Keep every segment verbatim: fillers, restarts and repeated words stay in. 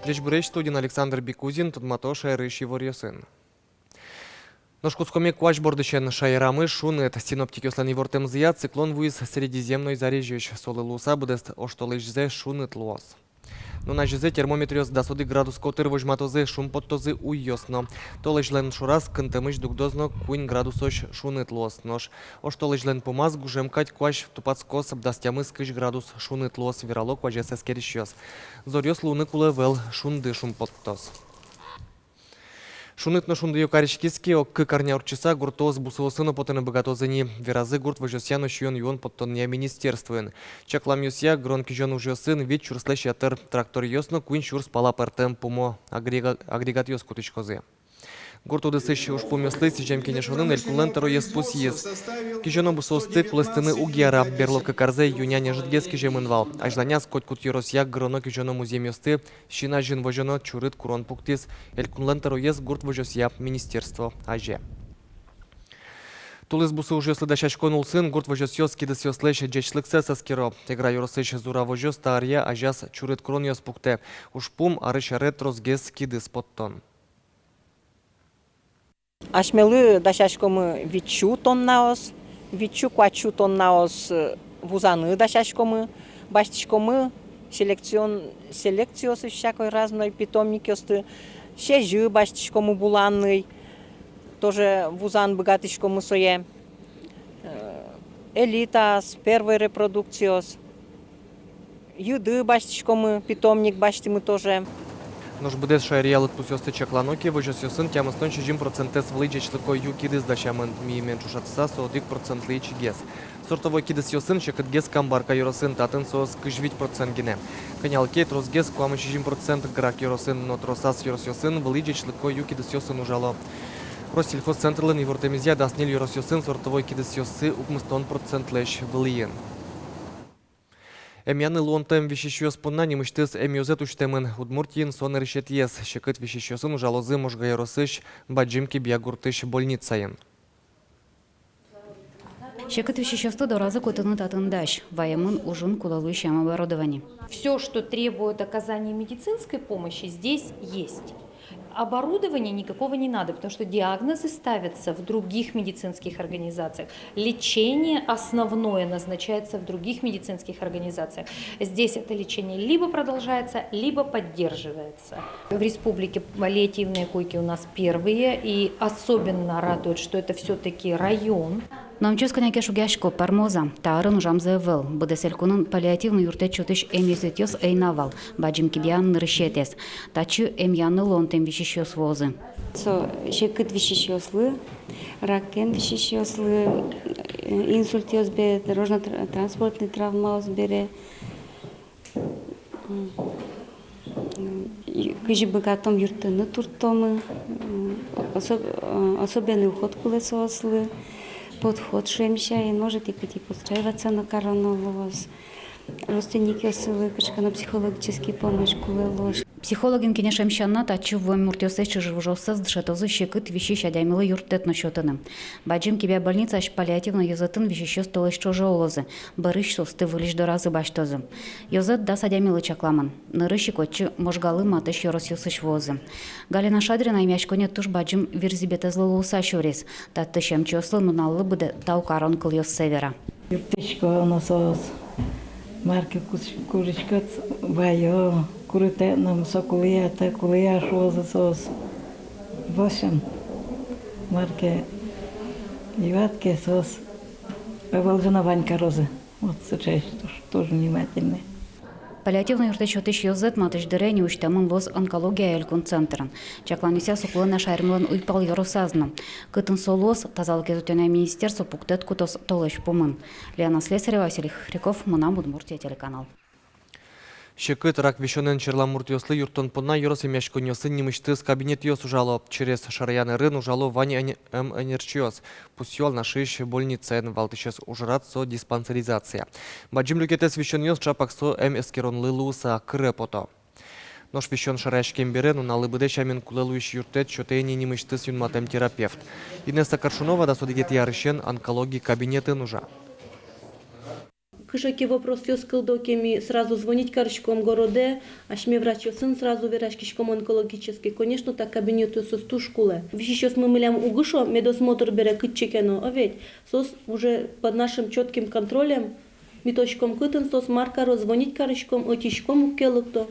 Ӟечбуресь! Студиын Александр Бикузин. Тодмато шаерысь иворъёсын. Нош кутскомы куазь бордысен. Шаерамы шуныт. Синоптикъёслэн ивортэмзыя, циклон вуиз Средиземной зарезьысь. Солы луыса быдэс оштолэзьзэ шуныт луоз. Нуназезэ термометръёс дас одӥг градус котыр возьматозы, шумпоттозы уйёс но. Толэзьлэн шораз кынтэмысь дугдоз но куинь градусозь шуныт луоз. Нош оштолэзьлэн пумаз гужем кадь куазь тупатскоз, дас тямыс-кызь градус шуныт луоз, верало куазез эскерисьёс. Зоръёс луыны кулэ ӧвӧл, шунды шумпоттоз. Шуныт но шундыё кариськиз ке, ог-кык арня ортчыса гуртоос бусыосын но потыны быгатозы ни, веразы гурт возёсъя но сиён-юон поттонъя министерствоын. Чакламъёсъя, гырон-кизён ужъёсын вить сюрслэсь ятыр тракторъёс но куинь сюрс пала пӧртэм пумо агрега-, агрегатъёс кутӥськозы. Гурт удысысь ужпумъёслы сӥзем кенешонын Элькунлэн тӧроез пусйиз: кизёно бусыосты кулэстыны уг яра, берло кык арзэ ю-нянь ӧжытгес киземын вал. Азьланяз котькуд ёросъя гыроно-кизёно музъемъёсты син азьын возёно, чурыт курон пуктӥз Элькунлэн тӧроез гурт возёсъя министерство азе. Тулыс бусы ужъёслы дасяськон улсын гурт возёсъёс кидысъёслэсь ӟечлыксэс эскеро. Эгра ёросысь Зура возёс та аръя азяз чурыт куронъёс пуктэ. Ужпум — арысь аре тросгес кидыс поттон. Асьмелы дасяськомы вить сю тоннаос, вить сю, куать сю тоннаос, э, вузаны дасяськомы, басьтӥськомы селекцион-, селекциосысь всякой разной питомникъёсты, сезьы басьтӥськомы буланный, тоже вузан быгатӥськомы сое, э, элитаос, первой репродукциос. Йыды басьтӥськомы, питомник басьтӥмы тоже. Нош быдэс шаеръя лыдпусъёсты чаклано ке, возёсъёсын тямыстон сизьым процентэз вылӥ ӟечлыко ю кидыс дасямын, миымен ӵошатыса, со одӥг процентлы ичигес. Сортовой кидысъёсын секытгес Камбарка ёросын, татын соос кызь вить процент гинэ. Кӧня ке тросгес, куамын сизьым процент, Грах ёросын, но тросаз ёросъёсын вылӥ ӟечлыко ю кидысъёсын ужало. Россельхозцентрлэн ивортэмезъя, дас ньыль ёросъёсын сортовой кидысъёссы укмыстон процентлэсь вылӥын. Эмъяны луонтэм висисьёс понна нимысьтыз эмъёзэт усьтэмын. Удмуртиын со нырысетӥез. Секыт висисьёсын ужалозы Можга ёросысь Бадӟым Кибья гуртысь больницаын. Секыт висисьёсты доразы кутыны татын дась. Ваемын ужын кулэ луисьем оборудование. Всё, что требует оказания медицинской помощи, здесь есть. Оборудования никакого не надо, потому что диагнозы ставятся в других медицинских организациях. Лечение основное назначается в других медицинских организациях. Здесь это лечение либо продолжается, либо поддерживается. В республике паллиативные койки у нас первые, и особенно радует, что это всё-таки район. Но ӧм чус кӧня ке шугъясько, пӧрмоз-а? Та арын ужамзы ӧвӧл. Быдэс элькунын паллиативной юрттэт сётӥсь эмъюзэтъёс ӧй на вал. Бадӟым Кибьяын нырысетӥез. Татчы эмъяны луонтэм висисьёс вуозы. Со секыт висисьёслы, ракен висисьёслы, э, инсультъёс бере, дорожно-транспортной травмаос бере. М, и кызьы быгатом, юрттыны туртомы, м, особ-, э, особенный уход кулэ соослы, подход шуэм сямен, может, и кытӥ подстраиваться но кароно луоз. Родственникъёслы кыӵе ке но психологический помощь кулэ луоз. Психологъёслэн кенешем сяна, татчы вуэм муртъёслэсь чыжы-выжыоссэс дышетозы секыт висись адямилы юрттэт но сётыны. Бадӟым Кибья больницаысь паллиативной ёзэтын висисьёс толэзь ӵоже улозы, бӧрысь соосты выльысь доразы басьтозы. Ёзэт дас адямилы чакламын. Нырысь ик отчы Можгалы матысь ёросъёсысь вуозы. Галина Шадрина эмъяськонэ туж бадӟым вирзӥбетэзлы луыса сюриз. Татысь эмчиослы нуналлы быдэ тау карон кылъёссэ вера. Юрттӥсько но соос, мар ке куж-, кужыськод, ваё, курытэк но со кулэ-а, тэк кулэ-а шуозы соос. В общем, мар ке юад ке, соос ӧвӧл жы но вань карозы. Вот сыӵе, тоже, тоже внимательный. Паллиативной юрттэт сётӥсь ёзэт матысь дыре ини усьтэмын луоз онкология элькун центрын. Чакланъёсъя, со кулэ на шаермылэн уйпал ёросаз но. Кытын со луоз, тазалыкез утёнъя министерство пуктэт кутоз толэзь пумын. Лена Слесарева, Василий Хохряков, «Мынам Удмуртие» телеканал. Секыт, рак висёнэн черламуртъёслы юрттон понна ёрос эмъяськонъёсын нимысьтыз кабинетъёс ужало. Через шараянерын ужало вань эн-, эм-, эмӧнерчиос. Пусъё Алнашысь больницаын. Валтӥсез ужрад — со диспансеризация. Бадӟым люкетэз висёнъёс ӵапак со эм эскеронлы луыса кыре пото. Нош висён шараяськем бере нуналлы быдэ сямен кулэ луись юрттэт сётэ ини нимысьтыз юнматэм терапевт. Инесса Коршунова дас одӥгетӥ арысен онкологи кабинетын ужа. Кыӵе ке вопросъёс кылдо ке, ми сразу звонить кариськом городэ, асьме врачъёсын сразу вераськиськом онкологический. Конечно, та кабинетъёсыз туж кулэ. Висисьёсмы милям уг ышо медосмотр бере кытчы ке но, о ведь. Соос уже под нашим чётким контролем. Ми тодӥськом, кытын соос, мар каро, звонить кариськом, ӧтиськом, уг ке лыкто.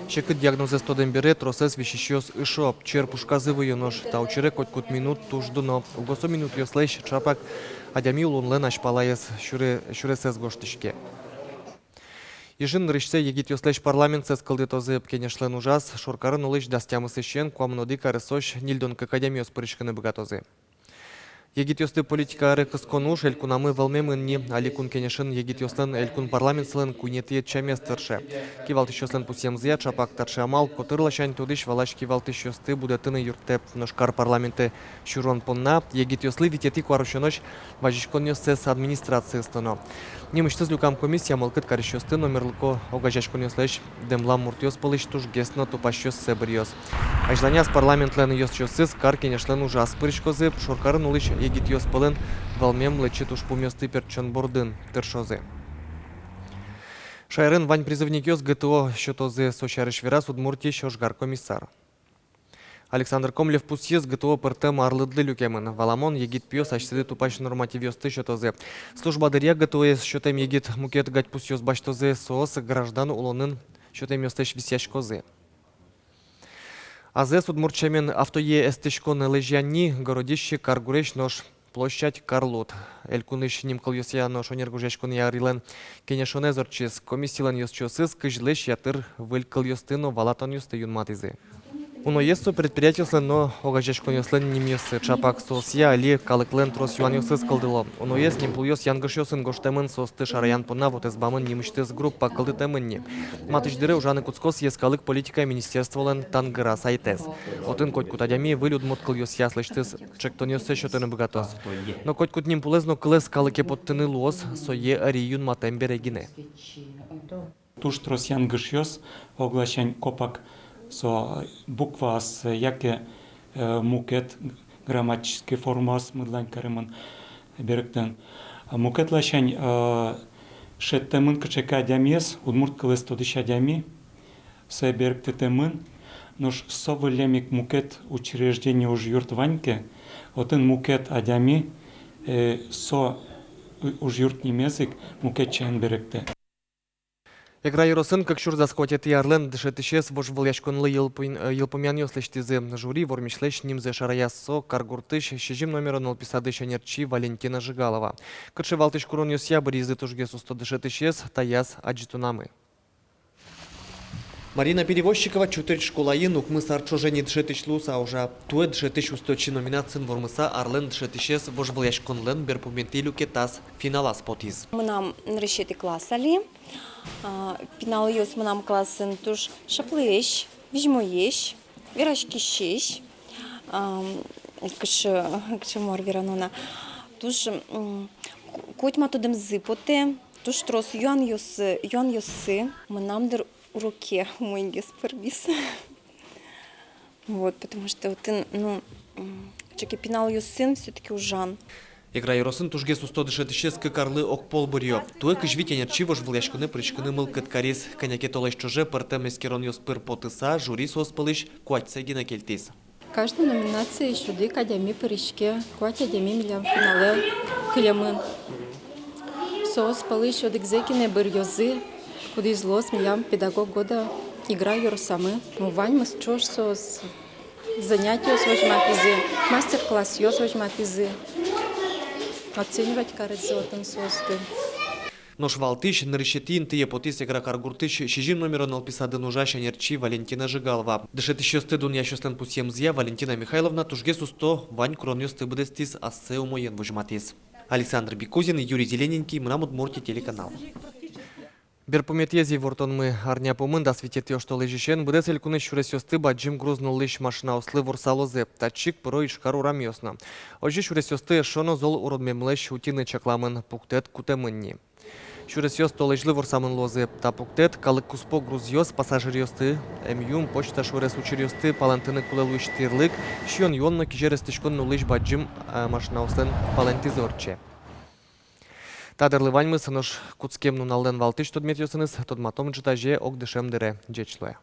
Секыт диагнозэз тодэм бере тросэз висисьёс ышо, чер пушказы выё, нош та учыре котькуд минут туж дуно. Угось со минутъёслэсь ӵапак адями улонлэн азьпалаез, сюре-, сюресэз гожтӥське. Ижын нырысьсэ егитъёслэсь парламентсэс кылдытозы. Кенешлэн ужаз шоркарын улӥсь дас тямысысен куамын одӥг аресозь ньыльдон кык адямиос пыриськыны быгатозы. Егитъёсты политика аре кыскон уж элькунамы вӧлмемын ни. Али Кун Кенешын егитъёслэн элькун парламентсылэн куинетӥ ӧтчамез тырше. Кивалтӥсьёслэн пусъемзыя, ӵапак таӵе амал котыр ласянь тодӥсь-валась кивалтӥсьёсты будэтыны юрттэ. Нош кар парламентэ сюрон понна егитъёслы витетӥ куарусёнозь вазиськонъёссэс администрацие ыстоно. Нимысьтыз люкам комиссия мылкыд карисьёсты номерлыко огазеяськонъёслэсь дэмлам муртъёс пӧлысь тужгес но тупасьёссэ быръёз. Азьланяз парламентлэн ёзчиосыз Кар Кенешлэн ужаз пыриськозы, шоркарын улӥсь егитъёс пӧлын вӧлмем лэчыт ужпумъёсты пертчон бордын тыршозы. Шаерын вань призывникъёс ГТО сётозы. Со сярысь вераз Удмуртиысь ожгар комиссар. Александр Комлев пусйиз, ГТО пӧртэм арлыдлы люкемын. Валамон, егит пиос асьсэды тупась нормативъёсты сётозы. Служба дыръя ГТО-ез сётэм егит мукет гадьпусъёс басьтозы, соос граждан улонын сётэмъёслэсь висъяськозы. Азэс удмурт сямен автое эстӥськон лэзьян ни. Городище Каргурезь, нош площадь Карлуд. Элькунысь нимкылъёсъя но шонер гожъяськонъя ӧрилэн кенешонэз ортчиз. Комиссилэн ёзчиосыз кызьлэсь ятыр выль кылъёсты но валатонъёсты юнматӥзы. Уноез со предприятиослэн но огазеяськонъёслэн нимъёссы. Ӵапак соосъя али калыклэн трос юанъёсыз кылдыло. Уноез нимпулъёс янгышъёсын гожтэмын, соосты шараян понна вотэсбамын нимысьтыз группа кылдытэмын ни. Матысь дыре ужаны кутскоз йӧскалык политикая министерстволэн «Тангыра» сайтэз. Отын котькуд адями выль удмурт кылъёсъя аслэсьтыз ӵектонъёссэ сётыны быгатоз. Но котькуд нимпулэз но кылэз калыке поттыны луоз, сое ӧри юнматэм бере гинэ. Туж трос янгышъёс, огласянь копак со букваоссэ яке, э, мукет грамматической формаос мыдлань каремын берыктон. Мукет ласянь, э, шедьтэмын кыӵе ке адямиез, удмурт кылэз тодӥсь адями, сое берыктытэмын, нош со выллем ик мукет учреждение, ужъюрт вань ке, отын мукет адями, э, со у-, ужъюрт нимез ик мукет сямен берыктэ. Эгра ёросын кык сюрс дас куатетӥ арлэн дышетӥсез вожвылъяськонлы йылпум-, э, йылпумъянъёс лэсьтӥзы. Жюри вормисьлэсь нимзэ шараяз. Со Каргуртысь сизьым номеро нылпи садысь ӧнерчи Валентина Жигалова. Кыӵе валтӥсь куронъёсъя быръизы тужгес усто дышетӥсез, таяз адӟытонамы. Марина Перевозчикова Чутырь школаын укмыс ар ӵоже ни дышетӥсь луыса ужа. Туэ дышетӥсь усточи номинациын вормыса арлэн дышетӥсез вожвылъяськонлэн берпуметӥ люкетаз, финалаз потӥз. Мынам нырысетӥ класс али. А, пиналъёс мынам классын туж шаплыесь, визьмоесь, вераськисесь. Ам, кыӵе, кыӵе мар верано на. Туж, м, к-, котьма тодэмзы потэ, туж трос юанъёсы, юанъёсы. Мынам, дыр, уроке умойгес пӧрмиз. Вот, потому что отын, ну, м, кыӵе ке пиналъёсын всё-таки ужан. Эгра ёросын тужгес усто дышетӥсез кык арлы огпол быръё. Туэ кызь вить ӧнерчи вожвылъяськонэ пыриськыны мылкыд кариз. Кӧня ке толэзь ӵоже пӧртэм эскеронъёс пыр потыса, жюри соос пӧлысь куатьсэ гинэ кельтӥз. Каждой номинациысь одӥг адями пыриське, куать адями милям финалэ кылемын. Соос пӧлысь одӥгзэ гинэ быръёзы, кудӥз луоз милям «Педагог года» Эгра ёросамы. Ну, ваньмыз ӵош соос занятиос возьматӥзы, мастер-классъёс возьматӥзы, оценивать каризы отын соосты. Нош валтӥсь, нырысетӥ интые потӥз Эгра каргуртысь сизьым номеро нылпи садын ужась ӧнерчи Валентина Жигалова. Дышетӥсьёсты дунъясьёслэн пусъемзыя, Валентина Михайловна тужгес усто вань куронъёсты быдэстӥз, ассэ умоен возьматӥз. Александр Бекузин, Юрий Зелененький, «Мынам Удмуртие» телеканал. Берпуметӥез ивортонмы. Арня пумын, дас витетӥ оштолэзьысен, быдэс элькунысь сюресъёсты бадӟым груз нуллӥсь машинаослы ворсалозы. Татчы ик пыро Ижкар урамъёс но. Озьы сюресъёсты эшшо но зол уродмемлэсь утьыны чакламын, пуктэт кутэмын ни. Сюресъёс толэзьлы ворсамын луозы. Та пуктэт калык куспо грузъёс, пассажиръёсты, эмъюм, почта шурес учыръёсты палэнтыны кулэ луись тирлык, сиён-юон но кизер эстӥськон нуллӥсь бадӟым, а, машинаослэн палэнтӥзы ортче. Та дырлы ваньмыз. Нош кутскем нуналлэн валтӥсь тодметъёсыныз тодматом ӝытазе ог дышем дыре. Ӟеч луэ.